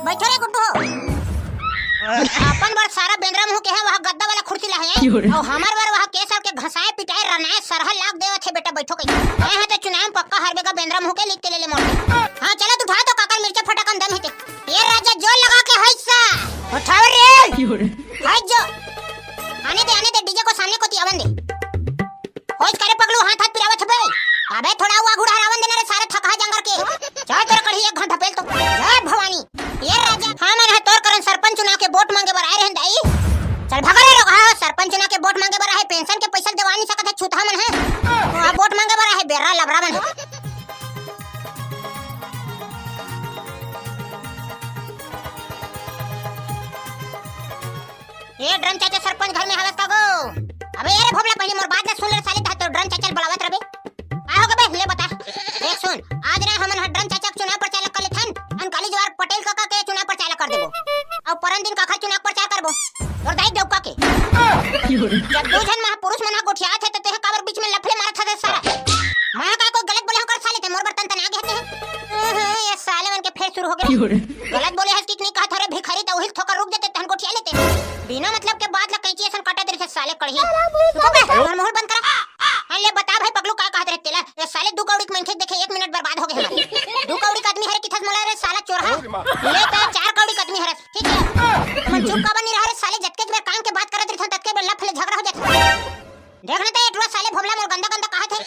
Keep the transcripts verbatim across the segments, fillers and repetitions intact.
बैठो रे गुड्डू हो। अपन बर सारा बेंदरा मुंह के हे, वह गद्दा वाला कुर्सी ला हे। अउ हमर बर वह केसर के घसाए पिटाए रनाए सरहा लाग देवत हे बेटा, बैठो कहीं। मैं हे तो चुनाव में पक्का हारबे गा बेंदरा मुंह के, लिख के ले ले मोर से। हाँ चलो तू उठा तो काकर मिर्चा फटाकन दम हे ते। ये राजा जोर लगा के हइसा। उठाओ रे। हट जो। आने दे, आने दे, डीजे को सामने को तियावन दे। होइस करे पगलू, हाथ हाथ पिरावत हबे। अबे थोड़ा हुआ घुड़ा हरावन देना रे सारे थकहा जंगर के। चाहे तोरा कढ़ी एक घंटा पेल तो। जय भवानी। ये राजा, हाँ मन हे तोर करन सरपंच चुनाव के वोट मांगे बर आए रहन दाई। चल भगा रे लोग, हाँ सरपंच चुनाव के वोट मांगे बर आहे, पेंशन के पैसा देवा नहीं सकत हे छुतहा मन हे। तो वहाँ वोट मांगे बर आहे बेर्रा लबरा मन हे। ए ड्रम चाचा सरपंच घर में हवस का गो? अबे ए रे भोबला, पहले मोर बात ला सुन ले साले, तहां तो ड्रम चाचा ल बलावत रबे। का हो गे बे? ले बता। देख सुन, आज ना हमन ह ड्रम चाचा के चुनाव प्रचार ल कर लेथन, अन काली जवार पटेल काका के चुनाव प्रचार ल कर देबो। अउ परन दिन काखर चुनाव प्रचार करबो? तोर दाई देवका के। जब दू झन महापुरुष मन ह गोठियात हे, त तेह काबर बीच में लफड़े मारत हस सारा? मैं का कोई गलत बोले हंव कर साले, ते मोर बर तन तना गे हे ते। अहं, ये साले मन के फेर शुरू हो गे। गलत बोले हस कि नहीं कहत हरे भिखारी, त उहिल थोकर रुक जाते, तहन गोठिया लेते। बिना मतलब के बात ला कैंची असन काटत रहिथे साले कढ़ी। चुप बे, तोर मुंह बंद करा। हाँ, ले बता भाई पगलू, का कहत रहे तेला? ये साले दू कौड़ी के मनखे देखे एक मिनट बर्बाद हो गे हमारे। दू कौड़ी के आदमी हरे किथस मोला रे साला चोरहा। ले त चार कौड़ी के आदमी हरस, ठीक है? मन चुप काबर नहीं रहा रे साले, जतके बेर काम के बात करत रहिथन, ततके बेर लफले झगड़ा हो जाथे। देख ना त ए टुरा साले भोबला मोर गंदा गंदा कहत हे।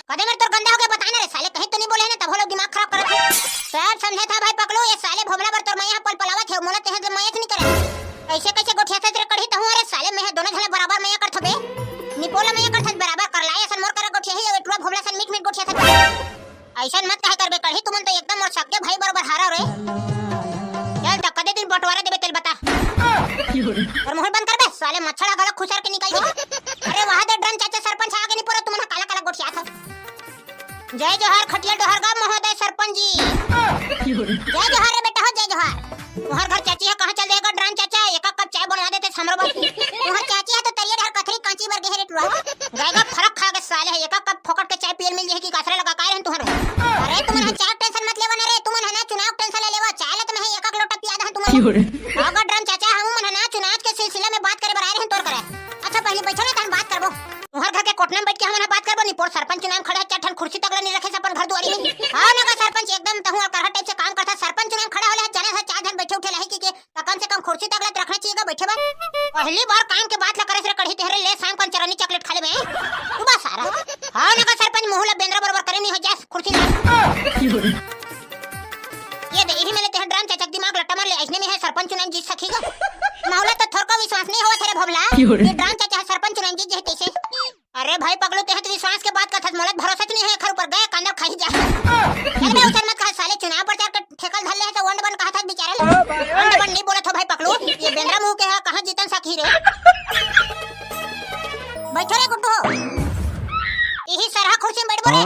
कदे मेर तोर गंदा हो गे बता ना रे साले, कहीं तो नहीं बोले हे ना तब हो लोग दिमाग खराब करत हे। सब समझे था भाई पकलू, ये साले भोबला बर तोर मैया पल पलावत हे, मोला तेहे तो मैया नहीं करे। कैसे कैसे गोठिया से तेरे कढ़ी तहूं, अरे साले मैं दोनों झने बराबर मैया करथो बे। निपोला मैया करथस बराबर कर लाए, असन मोर करा गोठिया ही, ए टुरा भोबला सन मीठ मीठ गोठिया था। ऐसन मत कहे करबे कढ़ी, तुमन तो एकदम मोर सगे भाई बरोबर हारा रे। चल त कदे दिन बंटवारा देबे तेल बता। और मुंह बंद करबे साले, मच्छर घलो खुसर के निकल जाए। अरे वहां दे ड्रम चाचा सरपंच आगे नहीं पड़ो, तुमन काला काला गोठिया था। जय जोहार खटिया डोहर गांव महोदय सरपंच जी। जय जोहार रे बेटा हो, जय जोहार। तुहर घर चाची ह कहाँ चल देगा ड्रम चाचा, एक कप चाय बनवा देते हमरो बर। तुहर चाची ह तो तरिया डहर कथरी कांची बर गे हे रे टुरा। जाएगा फरक खा के साले हे, एक कप फोकट के चाय पियल मिल जाही कि गासरा लगा काय रहन तुहर। अरे तुमन ह चाय टेंशन मत लेवा ना रे, तुमन ह ना चुनाव टेंशन ले लेवा, चाय ले तुम्हें एक एक लोटा पिया दहन तुमन। अगर ड्रम चाचा हम मन ह ना चुनाव के सिलसिला में बात करे बर आए रहन तोर करे। अच्छा पहले बैठो ना तहन बात करबो। तुहर घर के कोटना में बैठ के हमन ह बात करबो, निपोर सरपंच चुनाव में खड़े हे, चार ठन कुर्सी तक ला नहीं रखे अपन घर दुआरी में। हाँ ना का सरपंच एकदम तहूं अउ करहा टाइप से काम करथा, सरपंच चुनाव में खड़ा होले हे, जाने से चार झन बैठे उठे लाही कि के, त कम से कम कुर्सी तक ला तो रखना चाहिए गा बैठे बर। पहली बार काम के बात ला करे से कढ़ी तेहरे ले शाम कन चरनी चॉकलेट खा लेबे। तू बस सारा। हाँ ना का सरपंच मुंह ला बेंदरा बरोबर करे नहीं हो जा कुर्सी ला। ये दे, यही में लेते हैं ड्रम चाचा के दिमाग लट्टा मार ले, ऐसने में है सरपंच चुनाव जीत सकेगा। मामला तो थोरको विश्वास नहीं होवत हे रे भोबला। ये ड्रम चाचा सरपंच चुनाव जीत जहे तैसे। अरे भाई पगलू, तेहे तो विश्वास के बात करथस, मोला भरोसा तो नहीं है एखर ऊपर, गए कांदा खाई जा। चल बे, उसन मत कहा साले, चुनाव प्रचार के ठेकल धर ले है तो वंड बन कहा था बेचारे। वंड बन नहीं बोलत हो भाई पगलू, ये बेंदरा मुंह के है, कहाँ जीतन सकी रे। बैठो रे गुड्डू हो। यही सरहा कुर्सी में बैठबो रे।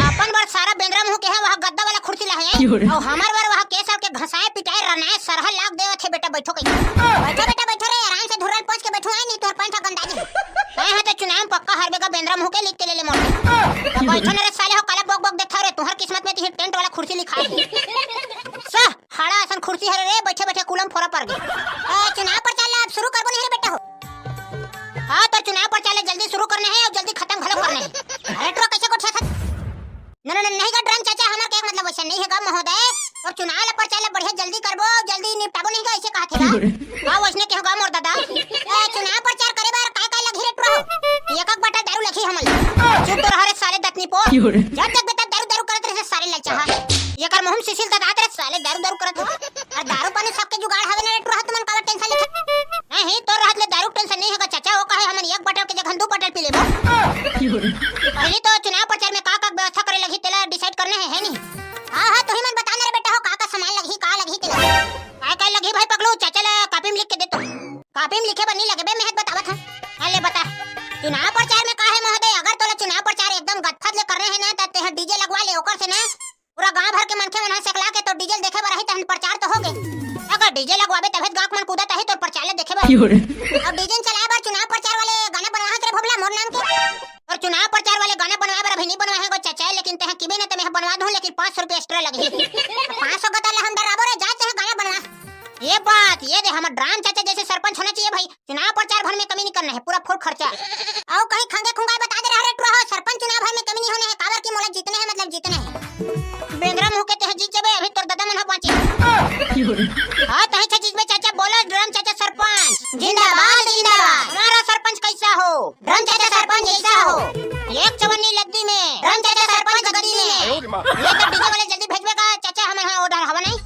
अपन बर सारा बेंदरा मुंह के है, वह गद्दा वाला कुर्सी ला है। अउ हमर बर वह केसर के घसाए पिटाए रनाए सरहा लाग देवत हे बेटा, बैठो कहीं। बैठो बेटा, बैठो रे, आराम से धुरल पोंछ के बैठो, आए नहीं तोर पैंट गंदा जी। मैं ह तो चुनाव में पक्का हारबे गा बेंदरा मुंह के, लिख के ले ले मोर से। तो बैठो न रे साले हो, काला बोक बोक देखा रे, तुहर किस्मत में तो ये टेंट वाला कुर्सी लिखा है। सह, हाड़ा असन कुर्सी हरे रे, बैठे बैठे कुलम फोरा पर गे। ए, चुनाव प्रचार ला अब शुरू करबो नहीं रे बेटा हो। हाँ, तो चुनाव प्रचार ला जल्दी शुरू करना है अउ जल्दी खत्म घलो करना है। अरे टुरा कैसे गोठिया था? न, न, न, नहीं गा ड्रम चाचा, हमर के मतलब वैसे नहीं है गा महोदय। अउ चुनाव ला प्रचार ला बढ़िया जल्दी करबो, जल्दी निपटाबो नहीं गा, ऐसे कहा थे गा। हाँ, वैसने कहो गा मोर दादा। ए, चुनाव प्रचार करे बर काय काय लगही रे टुरा हो? एक एक बाटल दारू लगही हमन। चुप तो रहा रे साले दतनी पो। जब तक बेटा दारू दारू करत रहे सारे ललचाहा। एकर मुंह में सिसिल ददात रे साले दारू दारू करत रहे। अरे दारू पानी सबके जुगाड़ हवे ना रे टुरा, तुमन काबर टेंशन लेथो? नहीं, तोर रहत ले दारू टेंशन नहीं होगा चाचा, वो कहे हमन एक बाटल के जगह दू बाटल पी लेबो। पहली तो चुनाव प्रचार में का का व्यवस्था करे लगही तेला डिसाइड करना है, है नहीं? हाँ, हाँ, तुही मन बता ना रे बेटा हो, का का सामान लगही, का लगही तेला। काय काय लगही भाई पगलू, चाचा ला कॉपी में लिख के दे तो। कॉपी में लिखे बर नहीं लगे बे, मैं ह बतावत हूँ। हाँ, ले बता। चुनाव प्रचार में का है महोदय, अगर तोला चुनाव प्रचार एकदम गतफत ले करना है ना, त तेह डीजे लगवा ले, ओकर से ना पूरा गांव भर के मनखे मन ह सेकला के तोर डीजे ल देखे बर आही, तहन प्रचार तो होगे। अगर डीजे लगवाबे तभे त गांव के मन कूदत आही तोर प्रचार ल देखे बर। अउ डीजे ल चलाए बर चुनाव प्रचार वाले गाना बनवाहत रे भोबला मोर नाम के। अउ चुनाव प्रचार वाले गाना बनवाए बर अभी नहीं बनवाए हैं गो चाचा, लेकिन तेहा किबे न त मैं बनवा दूं, लेकिन पाँच सौ रुपया एक्स्ट्रा लगही। पाँच सौ गता ले हम डराबो रे, जा तेहा गाना बनवा। ये बात, ये दे, हमर ड्राम चाचा जैसे सरपंच होना चाहिए भाई। चुनाव प्रचार भर में कमी नहीं करना है, पूरा फुल खर्चा। अउ कहीं खंगे खुंगाए बता दे रहा रे टुरा हो, सरपंच चुनाव भर में कमी नहीं होना है, काबर की मोला जीतना है, मतलब जीतना है। बेंदरा मुंह के, तेह जीत जबे, अभी तोर ददा मन ह बांचे। हाँ, तही छे जीतबे चाचा, बोलो ड्राम चाचा सरपंच। जिंदाबाद, जिंदाबाद। हमारा सरपंच कैसा हो? ड्राम चाचा सरपंच जैसा हो। एक चवन्नी लद्दी में, ड्राम चाचा सरपंच गद्दी में। ये तो डीजे वाले जल्दी भेजबे का चाचा, हम यहाँ ऑर्डर हवा नहीं।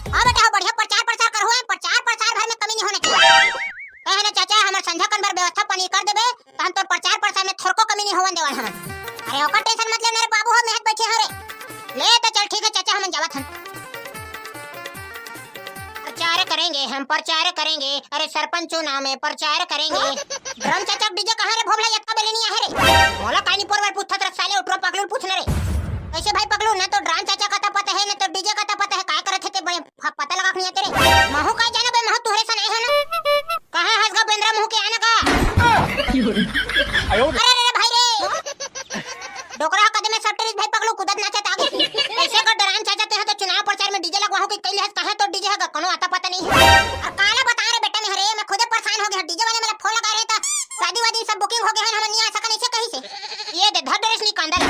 हाँ बेटा, हो बढ़िया प्रचार प्रसार करहु, प्रचार प्रसार भर में कमी नहीं होना चाहिए। कहे ना चाचा, हमर संझा कन बर व्यवस्था पानी कर देबे, त हम तोर प्रचार प्रसार में थोरको कमी नहीं होवन देवन हमन। अरे ओकर टेंशन मत ले ना रे बाबू, हो मेहत बैठे हो रे। ले तो चल ठीक है चाचा, हमन जावत हन। प्रचार करेंगे हम, प्रचार करेंगे, अरे सरपंच चुनाव में प्रचार करेंगे। ड्राम चाचा डीजे कहाँ रे भोभला, यतका बेले नहीं आहे रे। मोला काई नहीं पोरवर पूछत रख साले, उठरो पकलू पूछना रे। कैसे भाई पकलू, ना तो ड्राम चाचा का तो पता है, ना तो डीजे का तो पता है, काय करत है ते बड़े फ-, पता लगा के नहीं आते रे। महू काय जाना बे, महू तुहरे सन आए है ना। कहाँ हंस गा बेंदरा मुंह के आना का? अरे रे रे भाई रे। डोकरा कदे में सट्टे रिस भाई पकलू कुदत नाचत आगे। ऐसे कर डरान चाचा, तेहा तो चुनाव प्रचार में डीजे लगवाहूं कि कैले हस, कहाँ तो डीजे है गा, कोनो आता पता नहीं है। और काला बता रे बेटा, मैं हरे, मैं खुदे परेशान हो गया, डीजे वाले मेरा फोन लगा रहे था, शादी वादी सब बुकिंग हो गए हैं, हम नहीं आ सकन, ऐसे कहीं से। ये दे धर डरेस नहीं कांदा ला।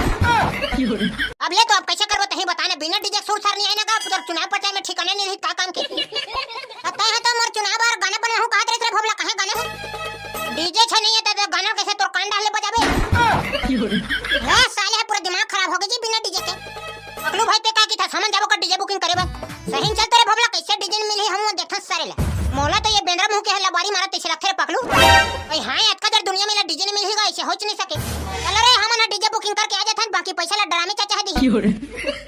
अब ले तो अब कैसे करबो तही बताने, बिना डीजे सुर सार नहीं आए ना का, उधर चुनाव प्रचार में ठिकाने नहीं रही का काम के। अब तय है तो मोर चुनाव और गाना बनवाहूं, कहा तेरे भोभला कहे गाना है? डीजे छ नहीं है तो गाना कैसे तोर कान डाले बजाबे? है साले है, पूरा दिमाग खराब हो गई जी बिना डीजे के। पकलू भाई ते का की था, समझ जाबो का डीजे बुकिंग करे बर। सही चल तेरे भोभला, कैसे डीजे मिली हम देखा सारे ला। मोला तो ये बेंदरा मुंह के है लबारी मारा तैसे लगथे रे पकलू। भाई हाँ, अतका देर दुनिया में ला डीजे नहीं मिली गा, ऐसे हो नहीं सके। चलो रे, हमन डीजे बुकिंग करके आ जाथन, बाकी पैसा ला डरामे चाचा है दी।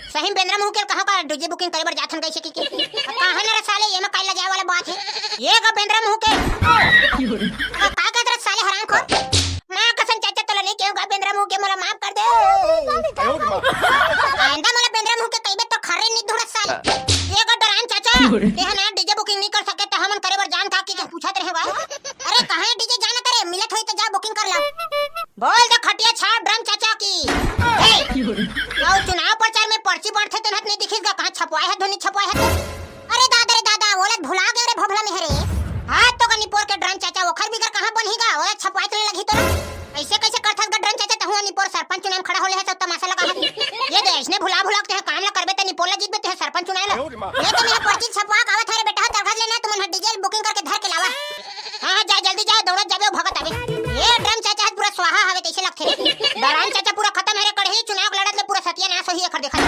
सही बेंदरा मुंह के कहाँ का डीजे बुकिंग करे बर जाथन कैसे की के? अब कहाँ ना रे साले, ये में काई लजाए वाला बात है? ये का बेंदरा मुंह के? अब का कहत रे साले हराम खोर? माँ कसम चाचा तोला नहीं कहूँगा बेंदरा मुंह के, मोला माफ कर दे। आइंदा मोला बेंदरा मुंह के कहिबे तो खर्रे नहीं धुरत साले। ये का डरान चाचा, ये ना डीजे बुकिंग नहीं कर सके तो हमन करे बर जान का की के पूछत रहे भाई। अरे कहाँ डीजे जाना करे, मिलत होई तो जा बुकिंग कर ला। बोल दे खटिया छाप ड्राम चाचा की। हे! अउ चुनाव प्रचार में पर्ची बांटथे तेन हत नहीं दिखिस गा, कहाँ छपवाए है, ध्वनि छपवाए है तो? अरे दादा रे दादा, ओला भुला गए रे भोभला मेहरे। हाथ तो का निपोर के ड्राम चाचा, ओखर बिगर कहाँ बनही गा, ओला छपवाए तो नहीं लगही तो। ऐसे कैसे करथस गा ड्राम चाचा, तहुआ निपोर सरपंच चुनाव में खड़ा होले है, सब तमाशा लगा है। ये दे, इसने भुला भुला के काम ला करबे ते निपोर ला जीतबे ते सरपंच चुनाव ला। ये तो मैं पर्ची छपवा के आवत है रे बेटा, दरखास्त लेना, तुमन डीजे बुकिंग करके धर के लावा। हाँ, हाँ, जा, जल्दी जा, दौड़त जाबे, अउ भगत आबे। ये ड्राम चाचा ह पूरा स्वाहा हवे, तैसे लगथे रे। डरान चाचा पूरा खतम है रे, कड़ही चुनाव के लड़त ले पूरा सत्यानाश होही एखर, देखत।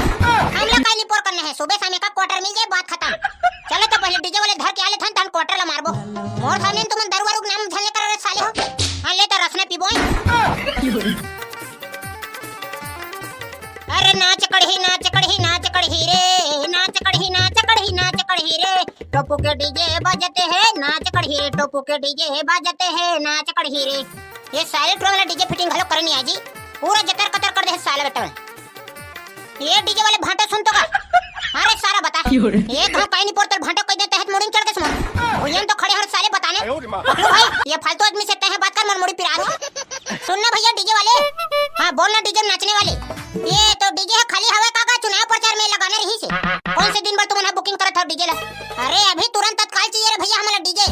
हमला काई निपोर करना है, सुबह शाम एका क्वार्टर मिल जाए, बात खतम। चलो तो पहले डीजे वाले धर के आ लेथन, तहन क्वार्टर ला मारबो। मोर सामने तुमन दारू वारू के नाम झन ले कर रे साले हो। हाँ, ले तो रसना पीबो। अरे नाच कड़ही, नाच कड़ही, नाच कड़ही रे, नाच कड़ही, नाच कड़ही, नाच कड़ही रे, टोपू के डीजे बजते हैं, नाच कड़ही रे, टोपू के डीजे बजते हैं, नाच कड़ही रे। ये साले टुरा वाला डीजे फिटिंग घलो करे नहीं आजी, पूरा जतर कतर कर दे साले बेटा। ये डीजे वाले भांटो सुन तो का? अरे सारा बता। ये घाव काई नहीं पोर तोर भांटो कह देते हैं, मुड़ी में चढ़ के सुन। भैया तो खड़े हर साले बताने। पकड़ो भाई, ये फालतू आदमी से तय है बात कर, मन मुड़ी पिरा दे। सुन ना भैया डीजे वाले। हाँ बोल ना डीजे में नाचने वाले। ये तो डीजे है खाली हवा का, का चुनाव प्रचार में लगाना रही से। कौन से दिन भर तुमन बुकिंग करत हो डीजे ला? अरे अभी तुरंत तत्काल चाहिए रे भैया हमला डीजे।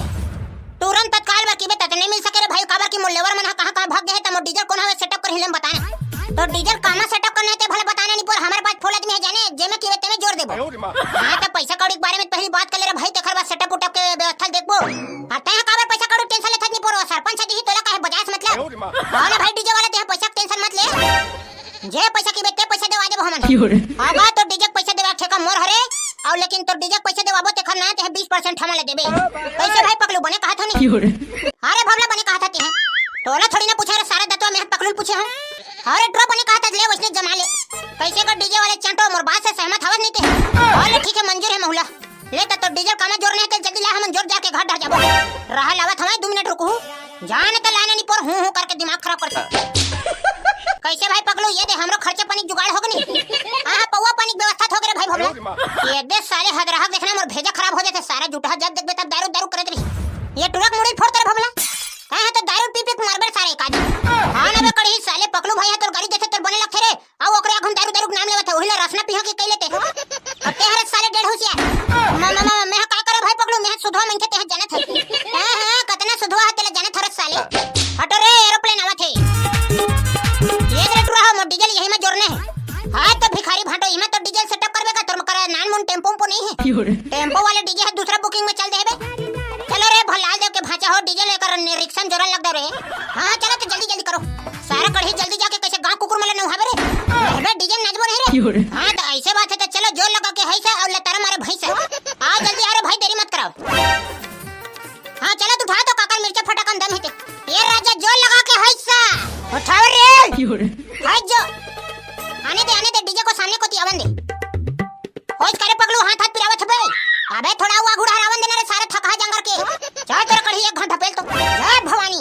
तुरंत तत्काल बर किबे तते नहीं मिल सके रे भाई, काबर कि मोर लेबर मन ह कहाँ कहाँ भाग गए हे, त मोर डीजल कोन हवे सेटअप कर हिलेम बताना। तो डीजल कामा सेटअप करना है ते भले बताना नहीं, पर हमारे पास फुल आदमी है जाने, जेमे किबे तेमे जोर देबो। हाँ तो पैसा कौड़ी के बारे में पहली बात कर ले रे भाई, तेखर बाद सेटअप उटअप के व्यवस्था देखबो। हाँ तय काबर पैसा कौड़ी टेंशन लेथस नहीं, पर सरपंच दिही तोला काहे बजास मतलब। हाँ ना भाई डीजे वाला ते पैसा के टेंशन मत ले। जे पैसा किबे ते पैसा देवा देबो हमन। क्यों रे? आगा तो डीजे के पैसा देवा ठेका मोर हरे, अउ लेकिन तो डीजे के पैसा देवाबो तेखर ना ते बीस परसेंट हमन ले देबे। कैसे भाई पकलू बने कहा था नहीं? क्यों रे? अरे भोभला बने कहा था ते। टोला थोड़ी ना पूछे रे सारा दतवा में पकलू पूछे हम। अरे ड्रॉप बने कहा था ले वैसने जमा ले। कैसे का डीजे वाले चंटो मोर बात से सहमत हवस नहीं ते? अरे ठीक है मंजूर है महुला। ले त तोर डीजल कामा जोर नहीं ते जल्दी ला हमन जोर जाके घर डर जाबो। रहा लावत हवय दू मिनट रुकहू। जान त लाने नहीं पर हूँ हूँ करके दिमाग खराब करथे। कैसे भाई पकलू ये दे हमरो खर्चा पानी जुगाड़ हो गनी। हाँ हाँ पौवा पानी के व्यवस्था हो गए रे भाई भोभला। ये दे साले हद रहा देखना मोर भेजा खराब हो जाते सारा जुटहा जब देखबे तब दारू दारू करत रही। ये टुरक मुड़ी फोड़ तेरे भोभला। कहे है तो दारू पी पी के मरबे सारे काजी। हाँ ना बे कड़ही साले पकलू भाई है तोर गाड़ी देखे तोर बने लगथे रे। अउ ओकरे आगू म दारू, दारू के नाम लेवत हे, उही ला रसना पीहा के कहि लेते। अउ ते हरे साले डेढ़ होशियार। म-, म-, म-, मैं ह का कर टेम्पो वाले डीजे ह दूसरा बुकिंग में चल दे हे बे। चलो रे भल्लाल देव के भांचा हो, डीजे लेकर ने रिक्शा में जोरन लग दे रे। हाँ, हाँ, चलो तो जल्दी जल्दी करो। सारा कढ़ी जल्दी जाके कैसे गांव कुकुर मन ल नहावे रे। अबे डीजे में नाचबो नहीं रे। हाँ, तो ऐसे बात है तो चलो जोर लगा के है से और लतारा मारे भैंस। आ जल्दी आ रे भाई, देरी मत कराओ। हाँ, चलो तू उठा तो काकर मिर्चा फटाकन दम हेते। ये राजा जोर लगा के है से। उठाओ रे। है जो। आने दे, आने दे, डीजे को सामने को तियावन दे। होइस करे पगलू, हाथ हाथ पिरावत हबे। अबे थोड़ा हुआ घुड़ा हरावन देना रे सारे थकहा जंगर के। चल तोर कढ़ी एक घंटा पेल तो। जय भवानी।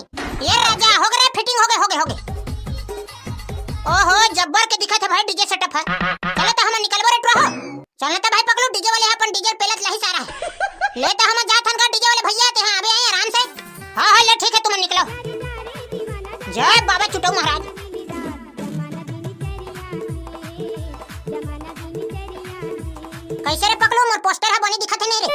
ये राजा, हो गे रे, फिटिंग हो गे, हो गे, हो गे। ओहो, जब्बर के दिखत हे भाई डीजे सेटअप है। चले तो हम निकलबो रे टुरा हो। चलना तो भाई पगलू, डीजे वाले अपन डीजे पेलत लाही सारा है। ले तो हम जात हन का डीजे वाले भैया, ते हाँ अबे आए आराम से। हाँ, हाँ, ले ठीक है, तुम निकलो। जय बाबा चुटो महाराज। कैसे रे पकलू, मोर पोस्टर ह बने दिखत हे नहीं रे?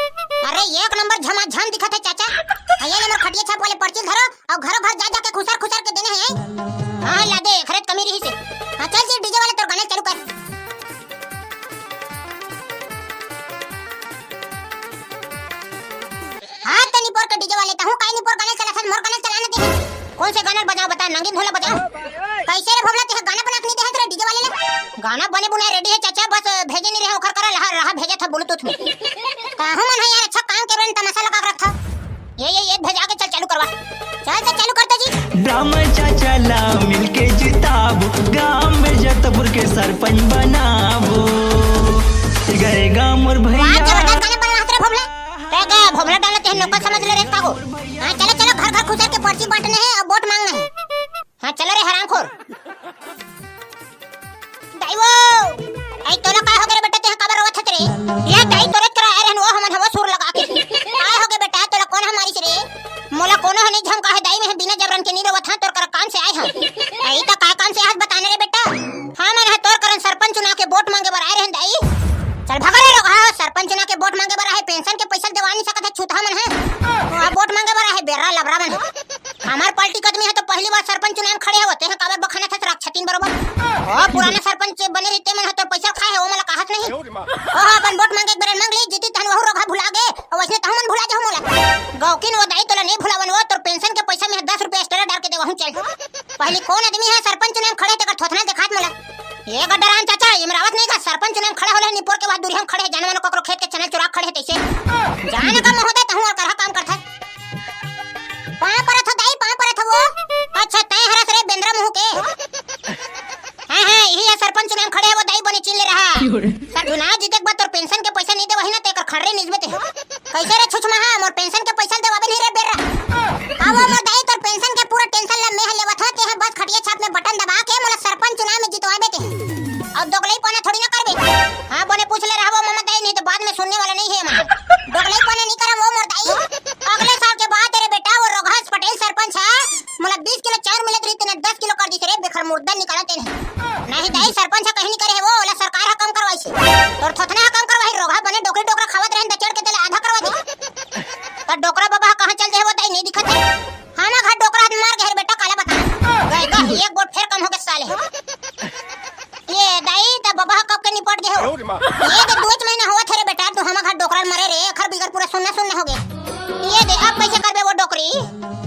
अरे एक नंबर झमाझम दिखत हे चाचा। हाँ, ये ले मोर खटिया छाप वाले पर्ची धरो और घरों घर जा जाके खुसर खुसर के देने हैं। हाँ, ला दे, खरीद कमी रही से। हाँ, चल जी, डीजे वाले तोर गाना चालू कर। हाँ, तो निपोर के डीजे वाले, तहूँ काहे निपोर गाना चला थन, मोर गाना चलाना दे। कौन से गाना बजाओ बता, नंगीन ढोला बजाओ। कैसे रे भोला, तेहा गाना बना के नहीं दे रे डीजे वाले ले? गाना बने बुनाए रेडी है चाचा, बस भेजे नहीं रहे, ओखर करा रहा, रहा भेजे था ब्लूटूथ में। काहू मन है यार, अच्छा काम के बेन तमाशा लगा के रखा। ये, ये, ये भेजा के चल चालू करवा। चल तो चालू कर तो जी। राम चाचा ला मिलके जिताबो, गांव में जतपुर के सरपंच बनाबो। गए गांव मोर वाह, भैया। जबरदस्त गाना बनवा रे भोला। ते का भोला डालत हे, नौकर समझ ले रे कागो। हाँ, चलो, चलो, घर घर खुसर के पर्ची बांटने हैं और वोट मांगना है। हाँ, चलो रे हरामखोर। दाई वो, आई तोला का हो गे रे बेटा, तेहा काबर रोवत हस रे? ये दाई तोरे करा आए रहन, वो हमन हवा सुर लगा के। काय हो गे बेटा, तोला कौन ह मारिस रे? मोला कोनो ह नहीं झमका है दाई, मैं बिना जबरन के नहीं रोवत हाँ, तोर करा काम से आए हाँ। आई त काय काम से आज बताने रे बेटा? हाँ, मन ह तोर करन सरपंच चुनाव के वोट मांगे बर आए रहन दाई। चल भगा रे लोग, हाँ, सरपंच चुनाव के वोट मांगे बर आहे, पेंशन के पैसा देवा नहीं सकत है छुतहा मन है। हाँ, वोट मांगे बर आहे, बेर्रा लबरा मन है। हमार पार्टी के आदमी है तो पहली बार सरपंच चुनाव में खड़े हो, तेहा काबर बखाना था राक्षसीन बरोबर। ओ पुराना सरपंच बने रहिते मन ह तोर पैसा खाए है, वो मला कहत नहीं। ओ हाँ, अपन वोट मांगे एक बार मांग ली, जीती तहन वहू रोगहा भुला गे, और वैसने तहू मन भुला जाहू मोला। गौकिन वो दाई तोला नहीं भुलावन, वो तोर पेंशन के पैसा में दस रुपया एक्स्ट्रा डाल के देवाहूं चल। पहली कौन आदमी है सरपंच चुनाव में खड़े तेकर थोथना देखात मोला। ये गड्डरान चाचा, इमरावत नहीं का सरपंच चुनाव में खड़े होले निपोर के बाद दूरी हम खड़े हैं, जाने मानो ककरो खेत के चना चुरा खड़े हैं तैसे। जाने का महोदय तहू और करहा काम करता है। पाँव परत हो दाई, पाँव परत हो वो। अच्छा, तय हरस रे बेंदरा मुंह के। हाँ, हाँ, यही है सरपंच चुनाव में खड़े है वो दाई बने चिन ले रहा। सर चुनाव जीते के बाद तोर पेंशन के पैसा नहीं दे वही ना तेकर खर्रे निजबे ते। कैसे रे छुछमाहा, मोर पेंशन के पैसा देवाबे नहीं रे बेर्रा। हाँ वो मोर दाई तोर पेंशन के पूरा टेंशन ला मैं ह लेवत हूँ, ते ह बस खटिया छाप में बटन दबा के मोला सरपंच चुनाव में जितवाबे ते। अब दोगलई पाना थोड़ी ना करबे। हाँ बने पूछ ले रहा वो ममा दाई, नहीं तो बाद में सुनने वाला नहीं है मैं। दोगलई पाना नहीं करम वो मोर दाई। अगले साल के बाद तेरे बेटा वो रोगहा पटेल सरपंच है, मोला बीस किलो चाउर मिलत रही, तेने दस किलो कर दी रे, बेखर मुर्दा निकाला तेने। नहीं दाई, सरपंच ह कहीं नहीं करे है वो, ओला सरकार ह कम करवाई से। तोर थोथना ह कम करवाई, रोगहा बने डोकरी डोकरा खावत रहन, दचेड़ के तेला आधा करवा दे। तो डोकरा बाबा ह कहाँ चल दे है वो दाई, नहीं दिखत है। हाँ ना, घर डोकरा आदमी मार गए रे बेटा, काला बता। गए का, एक वोट फेर कम हो गए साले। ये दाई, त बाबा ह कब के निपट गए हो? ये दे, दो महीना हुआ थे रे बेटा, तू हमा घर डोकरा मरे रे, खर बिगर पूरा सुन्ना सुन्ना हो गए। ये दे, अब कैसे करबे वो डोकरी?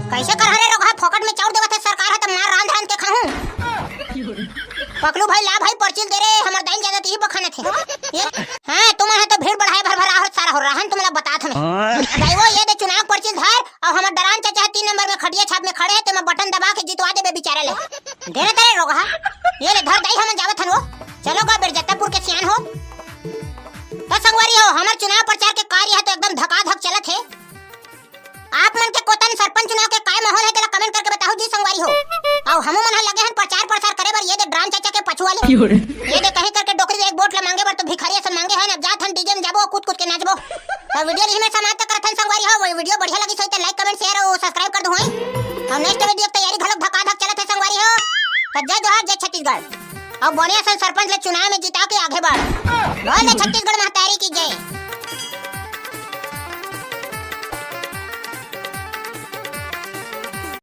कैसे कर रे रोगहा, फोकट में चाउर देवत है सरकार है, त मार रांध रांध के खाहूं। पकलू भाई, ला भाई, पर्ची दे रे, हमर दाई ज्यादा तीही बखाना थे। ये, हाँ, तुमन ह तो भीड़ बढ़ाए भर भर आहो सारा हो रहन, तुमला बतात हमें। दाई वो, ये दे चुनाव पर्ची धर, और हमर डरान चाचा तीन नंबर में खटिया छाप में खड़े हैं, तो मैं बटन दबा के जितवा देबे बेचारे ले। दे रे तेरे रोगहा। ये ले धर दाई, हमन जावत हन वो। चलो गा बेरजत्तापुर के सियान हो। तो संगवारी हो, हमर चुनाव प्रचार के कार्य है तो एकदम धकाधक चलत है। आप मन के कोतन सरपंच चुनाव के काय माहौल है, तेला comment करके बताहू जी संगवारी हो। अउ हमू मन ह लगे हन प्रचार प्रसार करे बर, ये दे डरान चाचा के पछुआ ले। ये दे कहीं करके डोकरी एक वोट ला मांगे बर तो भिखारी असन मांगे हन, अब जात हन डीजे में जाबो, कूद कूद के नाचबो। तो video यही में समाप्त करत हन संगवारी हो। वो video बढ़िया लगी होई तो like, comment, share अउ subscribe कर दो होई। अउ next video की तैयारी घलोक धकाधक चलत है संगवारी हो। तो जय जोहार, जय छत्तीसगढ़। अउ बने असन सरपंच ले चुनाव में जिता के आगे बढ़। बोल दे छत्तीसगढ़ महतारी की जय।